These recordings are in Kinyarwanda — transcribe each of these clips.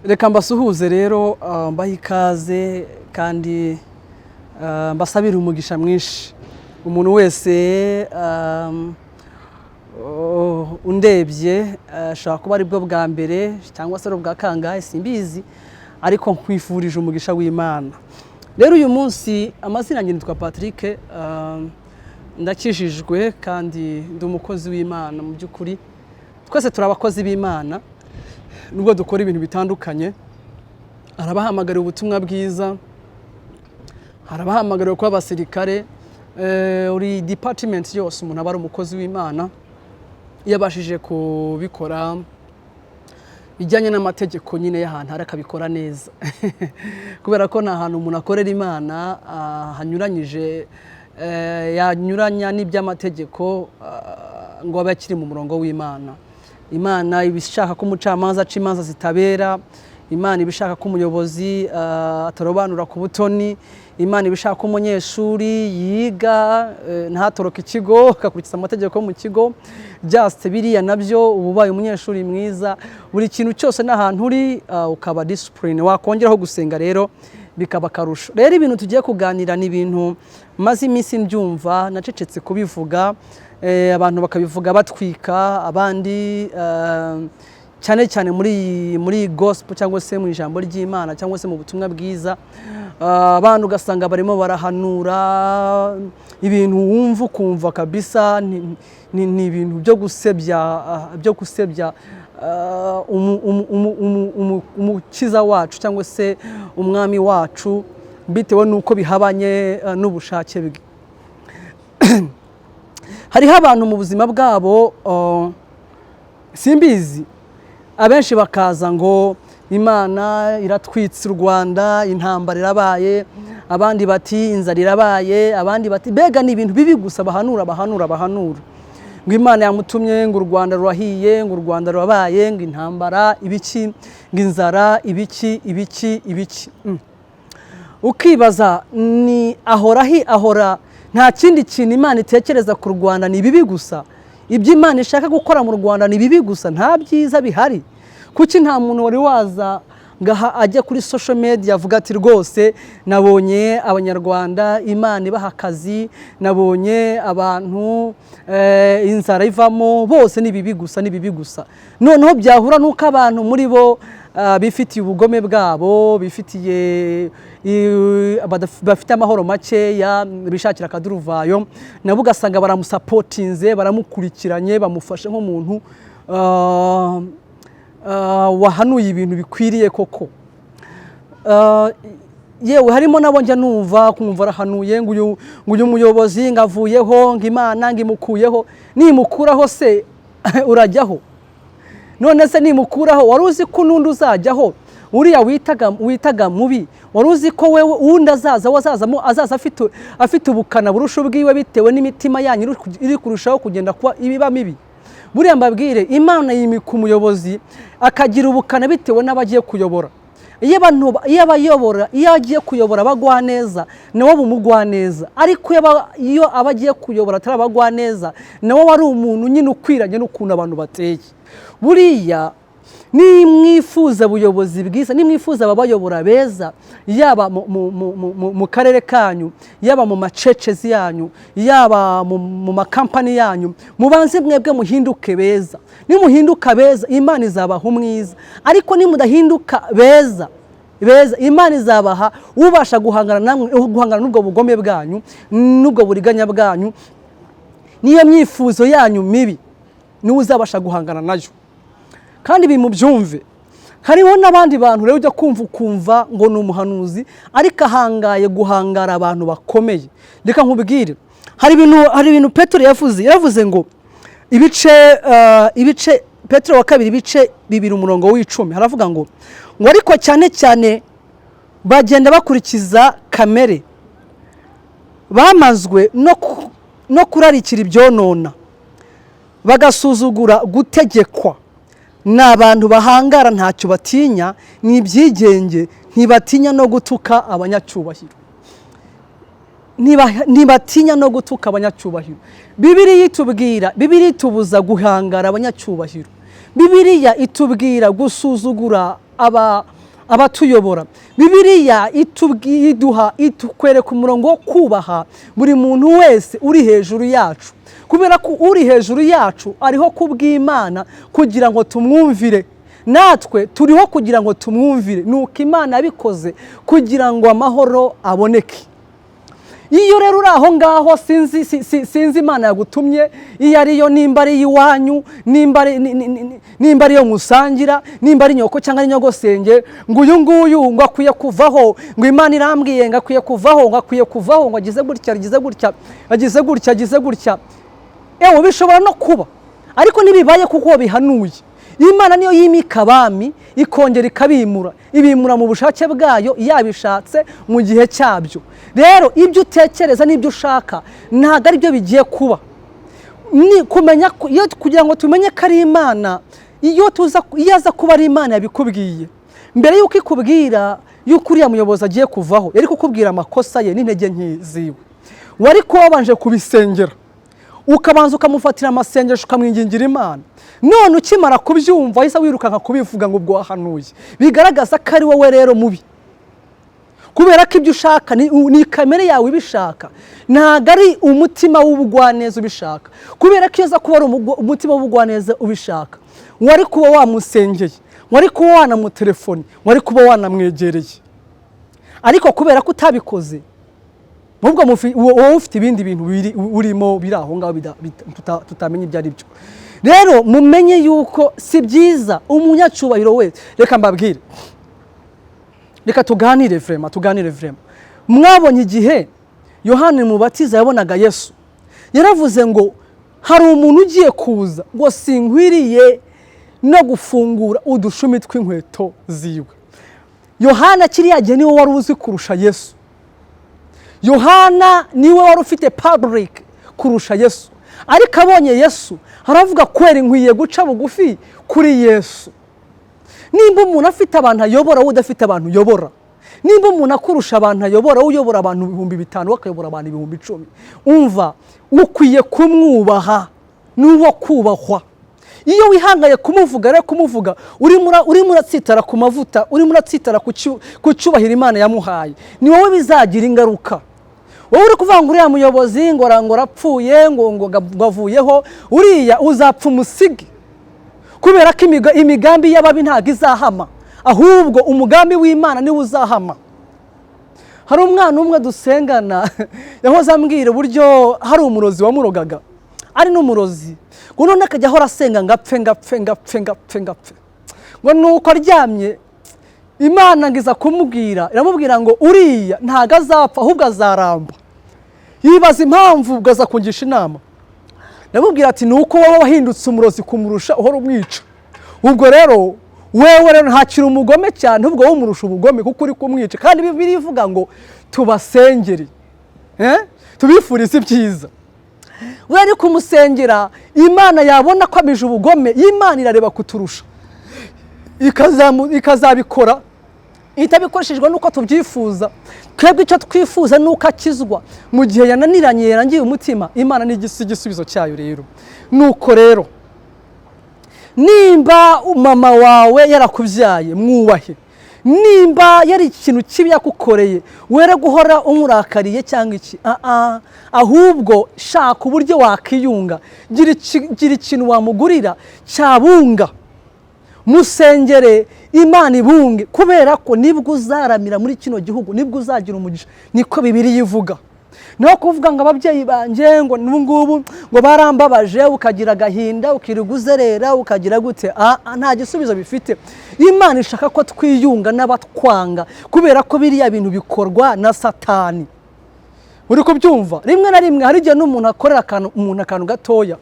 Reka mbasuhuze rero, mbahe ikaze kandi mbasabire umugisha mwinshi. Umuntu wese undebye, ashobora kuba aribwo bwa mbere cyangwa se ari ubwa kangahe, simbizi, ariko nkwifurije umugisha w'Imana. Rero uyu munsi amazina yanjye nitwa Patrick, ndakijijwe kandi ndi umukozi w'Imana. Mu by'ukuri twese turi abakozi b'Imana nubwo dukora ibintu bitandukanye. Harabahamagarira ubutumwa bwiza, harabahamagarira kuba abasirikare, uri department yose umuntu aba ari umukozi w'Imana iyo abashije kubikora bijyanye n'amategeko nyine y'ahantu ari, akabikora neza, kubera ko nta hantu umuntu akorera Imana hanyuranyije, yanyuranya n'iby'amategeko ngo abe akiri mu murongo w'Imana. Imana iba ishaka ko umucamanza aca imanza zitabera. Imana iba ishaka ko umuyobozi atarobanura ku butoni. Imana iba ishaka ko umunyeshuri yiga, ntatoroke ikigo, agakurikiza amategeko yo mu kigo. Just biriya nabyo uba ubaye umunyeshuri mwiza. Buri kintu cyose n'ahantu uri, ukaba discipline, wakongeraho gusenga rero bikaba akarusho. Rero ibintu tugiye kuganira ni ibintu maze iminsi mbyumva, nacecetse kubivuga, abantu bakabivuga batwika abandi, cyane cyane muri gospel cyangwa se mu ijambo ry'Imana cyangwa se mu butumwa bwiza. Abantu ugasanga barimo barahanura ibintu wumva ukumva kabisa ni ibintu byo gusebya umukiza wacu cyangwa se umwami wacu, bitewe n'uko bihabanye n'ubushake bwe. Hariho abantu mu buzima bwabo, simbizi, abenshi bakaza ngo Imana iratwitse u Rwanda, intambara irabaye, abandi bati inzara irabaye, abandi bati mbega ni ibintu bibi gusa bahanura, bahanura, bahanura ngo Imana yamutumye, ngo u Rwanda rurahiye, ngo u Rwanda rurabaye, ngo intambara ibiki, ngo inzara ibiki, ibiki, ibiki. Ukibaza ni ahora ahora nta kindi kintu Imana itekereza ku Rwanda, ni bibi gusa. Ibyo Imana ishaka gukora mu Rwanda ni bibi gusa, nta byiza bihari. Kuki nta muntu wari waza ngaha ajya kuri social media avuga ati: "Rwose nabonye Abanyarwanda Imana ibaha akazi, nabonye abantu inzara ivamo"? Bose ni bibi gusa, ni bibi gusa. Noneho byahura n'uko abantu muri bo bifitiye ubugome bwabo, bifitiye bafite amahoro makeya, bishakira akaduruvayo, nabo ugasanga baramusupportinze, baramukurikiranye, bamufashe nk'umuntu wahanuye ibintu bikwiriye koko. Yewe harimo nabo njya numva, kumva arahanuye ngo uyu muyobozi ngo avuyeho, ngo Imana ngo imukuyeho. Nimukuraho se urajyaho? None se nimukuraho, wari uzi ko n'undi uzajyaho, uriya witaga mubi, wari uzi ko wewe uwundi azaza we azazamo azaza afite ubukana burusha ubwiwe, bitewe n'imitima yanyu iri kurushaho kugenda kuba ibiba mibi? Buriya mbabwire, Imana yimika umuyobozi akagira ubukana bitewe n'abagiye kuyobora. Iyo abantu, iyo abayobora, iyo agiye kuyobora abagwa neza, nawe bumugwa neza, ariko iyo aba agiye kuyobora atari abagwa neza, nawe wari umuntu nyine ukwiranye n'ukuntu abantu bateye. Buriya nimwifuza ubuyobozi bwiza, nimwifuza ababayobora beza, yaba mu karere kanyu, yaba mu machurches yanyu, yaba mu makampani yanyu, mubanze mwebwe muhinduke beza. Nimuhinduka beza, Imana izabaha umwiza, ariko nimudahinduka beza beza, Imana izabaha ubasha guhangana namwe, guhangana n'ubwo bugome bwanyu, n'ubwo buriganya bwanyu, n'iyo myifuzo yanyu mibi, niwe uzabasha guhangana nayo. Kandi ibi mubyumve. Hariho n'abandi bantu rero ujya kumva ukumva ngo ni umuhanuzi, ariko ahangaye guhangara abantu bakomeye. Reka nkubwire, hari ibintu Petero yavuze. Yaravuze ngo ibice, Petero wa kabiri ibice 2 umurongo w'10, haravuga ngo ariko cyane cyane bagenda bakurikiza kamere, bamazwe no kurarikira ibyonona, bagasuzugura gutegekwa. Ni abantu bahangara, ntacyo batinya, ni ibyigenge, ntibatinya no gutuka abanyacyubahiro. Ntibatinya no gutuka abanyacyubahiro. Bibiliya itubwira, Bibiliya itubuza guhangara abanyacyubahiro. Bibiliya itubwira gusuzugura. abatuyobora. Bibiliya iduha, itukwereka umurongo wo kubaha buri muntu wese uri hejuru yacu, kubera ko uri hejuru yacu ariho kubw'Imana kugira ngo tumwumvire. Natwe turiho kugira ngo tumwumvire. Nuko Imana yabikoze kugira ngo amahoro aboneke. Iyo rero uri aho ngaho, sinzi Imana yagutumye iyo ariyo, nimba ari iwanyu, nimba ariyo musangira, nimba ari nyoko cyangwa ari nyogosenge, ngo uyu nguyu ngo akwiye kuvaho, ngo Imana irambwiye ngo akwiye kuvaho, ngo akwiye kuvaho, ngo agize gutya, agize gutya, agize gutya, agize gutya. Ewe, bishobora no kuba, ariko ntibibaye kuko wabihanuye. Imana niyo yimika abami, ikongera ikabimura, ibimura mu bushake bwayo, yabishatse mu gihe cyabyo. Rero ibyo utekereza n'ibyo ushaka ntabwo ari byo bigiye kuba. Ni kumenya iyo kugira ngo tumenye ko ari Imana, iyo aza kuba ari Imana yabikubwiye, mbere y'uko ikubwira y'uko uriya muyobozi agiye kuvaho, yari kukubwira amakosa ye n'intege nke ziwe. Wari kuba wabanje kubisengera, ukabanza ukamufatira amasengesho, ukamwingingira Imana. None ukimara kubyumva wahise wirukanka kubivuga ngo ubwo wahanuye, bigaragaza ko ari wowe rero mubi, kubera ko ibyo ushaka ni kamere yawe ibishaka, ntabwo ari umutima w'ubugwaneza ubishaka. Kubera ko iyo aza kuba ari umutima w'ubugwaneza ubishaka, wari kuba wamusengeye, wari kuba wanamutelefoni, wari kuba wanamwegereye. Ariko kubera ko utabikoze, ahubwo wowe ufite ibindi bintu urimo biri aho ngaho tutamenya ibyo ari byo. Rero mumenye yuko si byiza umunyacyubahiro wese. Reka mbabwire, reka tuganire vraiment, tuganire vraiment. Mwabonye igihe Yohani Mubatiza yabonaga Yesu, yaravuze ngo hari umuntu ugiye kuza, ngo sinkwiriye no gufungura udushumi tw'inkweto ziwe. Yohana kiriya gihe niwe wari uzi kurusha Yesu. Yohana niwe wari ufite public kurusha Yesu, ariko abonye Yesu aravuga: "Kwera nkwiye guca bugufi kuri Yesu." Nimba umuntu afite abantu ayobora, wowe udafite abantu uyobora, nimba umuntu akurusha abantu ayobora, wowe uyobora abantu 5000, we akayobora abantu 10,000, umva, ukwiye kumwubaha, n'uwo kubahwa. Iyo wihangaye kumuvuga rero, kumuvuga urimo uratsitara ku mavuta, urimo uratsitara ku cyubahiro Imana yamuhaye. Ni wowe bizagira ingaruka. Wowe uri kuvuga ngo uriya muyobozi ngo arapfuye, ngo avuyeho, uriya uzapfa umusigi, kubera ko imigambi y'ababi ntabwo izahama, ahubwo umugambi w'Imana niwo uzahama. Hari umwana umwe dusengana yahoze ambwira uburyo hari umurozi wamurogaga, ari n'umurozi, ngo none akajya ahora asenga ngo apfe, ngo apfe, ngo apfe, ngo apfe, ngo apfe. Ngo nuko aryamye, Imana ngo iza kumubwira, iramubwira ngo uriya ntabwo azapfa, ahubwo azaramba. Yibaza impamvu, ubwo aza kungisha inama. Ndamubwira ati: "Ni uko wowe wahindutse umurozi kumurusha, uhora umwica. Ubwo rero wewe rero ntakiri umugome cyane, ahubwo wowe umurusha ubugome kuko uri kumwica." Kandi Bibiliya ivuga ngo tubasengere, tubifurize ibyiza. We ari kumusengera, Imana yabona ko amije ubugome. Imana irareba kuturusha, ikazabikora itabikoreshejwe n'uko tubyifuza. Twebwe icyo twifuza ni uko akizwa. Mu gihe yananiranye, yarangiye umutima, Imana ni igisubizo cyayo. Rero nuko rero nimba mama wawe yarakubyaye, mwubahe. Nimba yari ikintu kibi yakukoreye, were guhora umurakariye cyangwa iki, ahubwo shaka uburyo wakiyunga. Gira ikintu wamugurira cyabunga, musengere Imana ibunge, kubera ko nibwo uzaramira muri kino gihugu, nibwo uzagira umugisha. Niko Bibiliya ivuga. Naho kuvuga ngo ababyeyi banjye ngo n'ubu ngubu ngo barambabaje, ukagira agahinda, ukirirwa uzerera, ukagira gute, nta gisubizo bifite. Imana ishaka ko twiyunga n'abatwanga, kubera ko biriya bintu bikorwa na Satani. Uri kubyumva? Rimwe na rimwe hari igihe n'umuntu akorera akantu, umuntu akantu gatoya,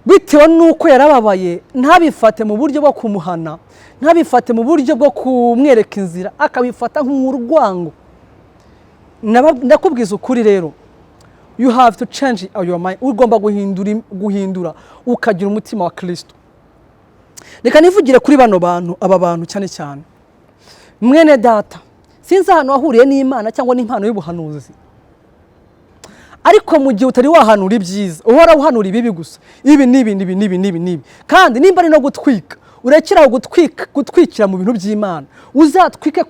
bitewe n'uko yarababaye, ntabifate mu buryo bwo kumuhana, ntabifate mu buryo bwo kumwereka inzira, akabifata nk'urwango. Ndakubwiza ukuri rero, you have to change your mind. Ugomba guhindura ukagira umutima wa Kirisito. Reka nivugire kuri bano bantu, aba bantu cyane cyane. Mwene data, sinzi ahantu wahuriye n'Imana cyangwa n'impano y'ubuhanuzi, ariko mu gihe utari wahanura ibyiza, uhora uhanura ibibi gusa, ibi n'ibi n'ibi n'ibi n'ibi n'ibi, kandi nimba ari no gutwika. Urekere aho gutwikira mu bintu by'Imana, uzatwike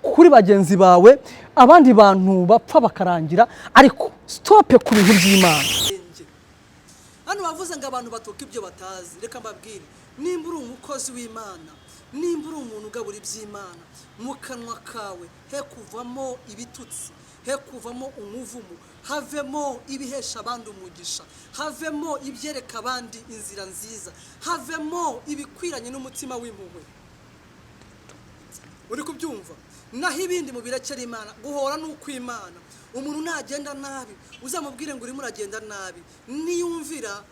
kuri bagenzi bawe, abandi bantu bapfa bakarangira, ariko stop ku bintu by'Imana. Hano bavuze ngo abantu batuka ibyo batazi. Reka mbabwire, nimba uri umukozi w'Imana, nimba uri umuntu ugabura iby'Imana, mu kanwa kawe he kuvamo ibitutsi, he kuvamo umuvumo, havemo ibihesha abandi umugisha, havemo ibyereka abandi inzira nziza, havemo ibikwiranye n'umutima w'impuhwe. Uri kubyumva? Naho ibindi mubirekera Imana. Guhora ni ukw'Imana. Umuntu nagenda nabi, uzamubwire ngo urimo uragenda nabi. Niyumvira,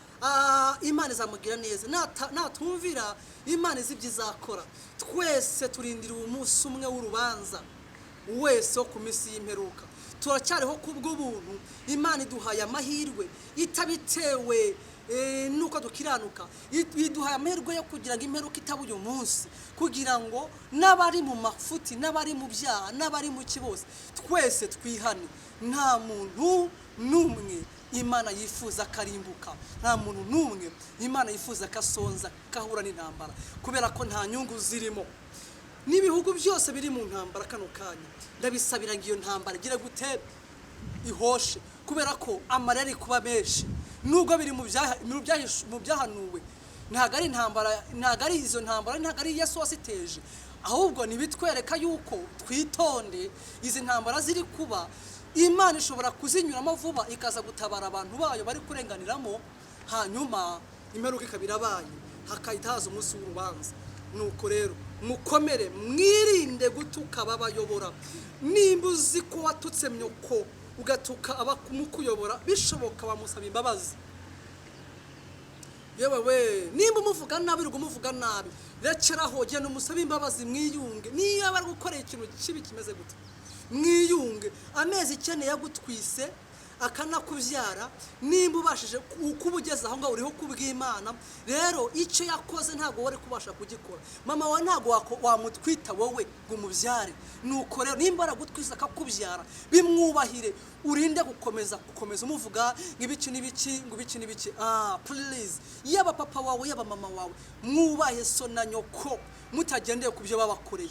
Imana izamugira neza. Natumvira, Imana izi ibyo izakora. Twese turindira umunsi umwe w'urubanza wese wo ku minsi y'imperuka. Turacyariho kubw'ubuntu. Imana iduhaye amahirwe itabitewe nuko dukiranuka, iduhaye amahirwe yo kugira ngo imperuka itaba uyu munsi, kugira ngo n'abari mu mafuti, n'abari mu byaha, n'abari mu kibose, twese twihane. Nta muntu n'umwe Imana yifuza karimbuka, nta muntu n'umwe Imana yifuza kasonza, kahura n'intambara, kubera ko nta nyungu zirimo. N'ibihugu byose biri mu ntambara kano kanya, ndabisabira ngo iyo ntambara igire gute? Ihoshe, kubera ko amarira ari kuba menshi. Nubwo biri mu byahanuwe, ntabwo ari intambara, ntabwo ari izo ntambara, ntabwo ari Yesu wasiteje, ahubwo nibitwereka yuko twitonde. Izi ntambara ziri kuba, Imana ishobora kuzinyuramo vuba, ikaza gutabara abantu bayo bari kurenganiramo, hanyuma imperuka ikaba irabaye, hakahita haza umunsi w'urubanza. Nuko rero mukomere, mwirinde gutuka ababayobora. Nimba uzi ko watutse nyoko, ugatuka abamukuyobora, bishoboka bamusaba imbabazi. Yewe we, nimba umuvuga nabi, uri umuvuga nabi, rekeraho, genda umusabe imbabazi, mwiyunge. Niyo bari gukorera ikintu kibi kimeze gute, mwiyunge. Amezi 9 yagutwise akanakubyara, nimba ubashije kuba ugeze aho ngaho, uriho kubw'Imana. Rero icyo yakoze ntabwo wari kubasha kugikora. Mama wawe ntabwo wamutwita wowe ngo umubyare. Nuko rero nimba aragutwise akakubyara, bimwubahire, urinde gukomeza umuvuga ngo ibiki n'ibiki, ngo ibiki n'ibiki. Please, yaba papa wawe, yaba mama wawe, mwubahe so na nyoko mutagendeye ku byo babakoreye.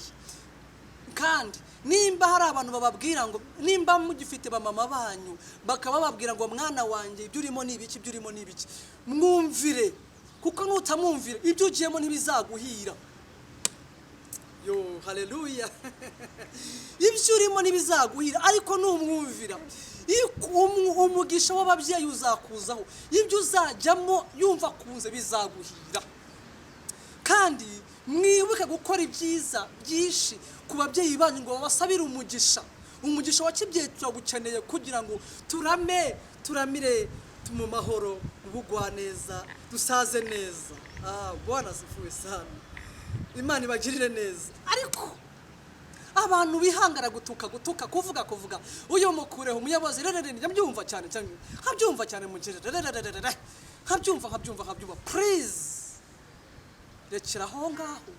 Kandi nimba hari abantu bababwira ngo, nimba mugifite bamama banyu, bakaba bababwira ngo mwana wanjye, ibyo urimo ni ibiki, ibyo urimo ni ibiki, mwumvire, kuko nutamwumvira ibyo ugiyemo ntibizaguhira. Yo, haleluya! Ibyo urimo ntibizaguhira, ariko numwumvira, umugisha w'ababyeyi uzakuzaho, ibyo uzajyamo yumva akunze bizaguhira. Kandi mwibuke gukora ibyiza byinshi ku babyeyi banyu ngo babasabire umugisha. Umugisha wa kibyeyi turagukeneye kugira ngo turame, turamire mu mahoro, mu bugwaneza, dusaze neza. Bwana asifiwe sana. Imana ibagirire neza. Ariko abantu bihangana gutuka, gutuka, kuvuga, kuvuga, uyu mukureho umuyobozi rerere, nyabyumva cyane cyane, nkabyumva cyane mu gihe rerere, nkabyumva, nkabyumva, nkabyumva. Please, rekera aho ngaho,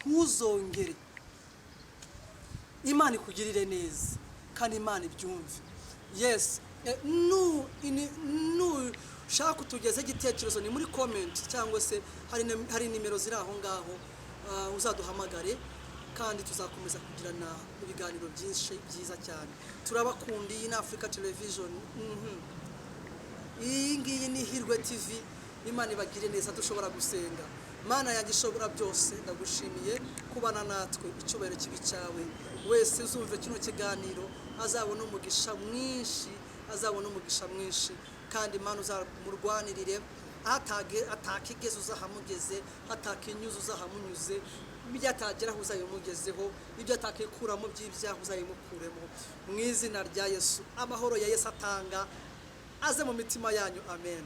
ntuzongere. Imana ikugirire neza kandi Imana ibyumve. Yes, nushaka kutugeza igitekerezo ni muri comment, cyangwa se hari nimero ziri aho ngaho, uzaduhamagare, kandi tuzakomeza kugirana ibiganiro byinshi byiza cyane. Turabakunda. Iyi ni Africa Television. Iyi ngiyi ni Hirwe TV. Imana ibagire neza. Dushobora gusenga. Mana yanjye ishobora byose, ndagushimiye kubana natwe. Icyubahiro kibi cyawe. Wese uzumva kino kiganiro azabona umugisha mwinshi, azabona umugisha mwinshi. Kandi Imana uzamurwanirire, atakigeze uzahamugeze, atakinyuze uzahamunyuze, ibyo atageraho uzabimugezeho, ibyo atakikuramo by'ibyaha uzabimukuremo, mu izina rya Yesu. Amahoro ya Yesu atanga aze mu mitima yanyu. Amen.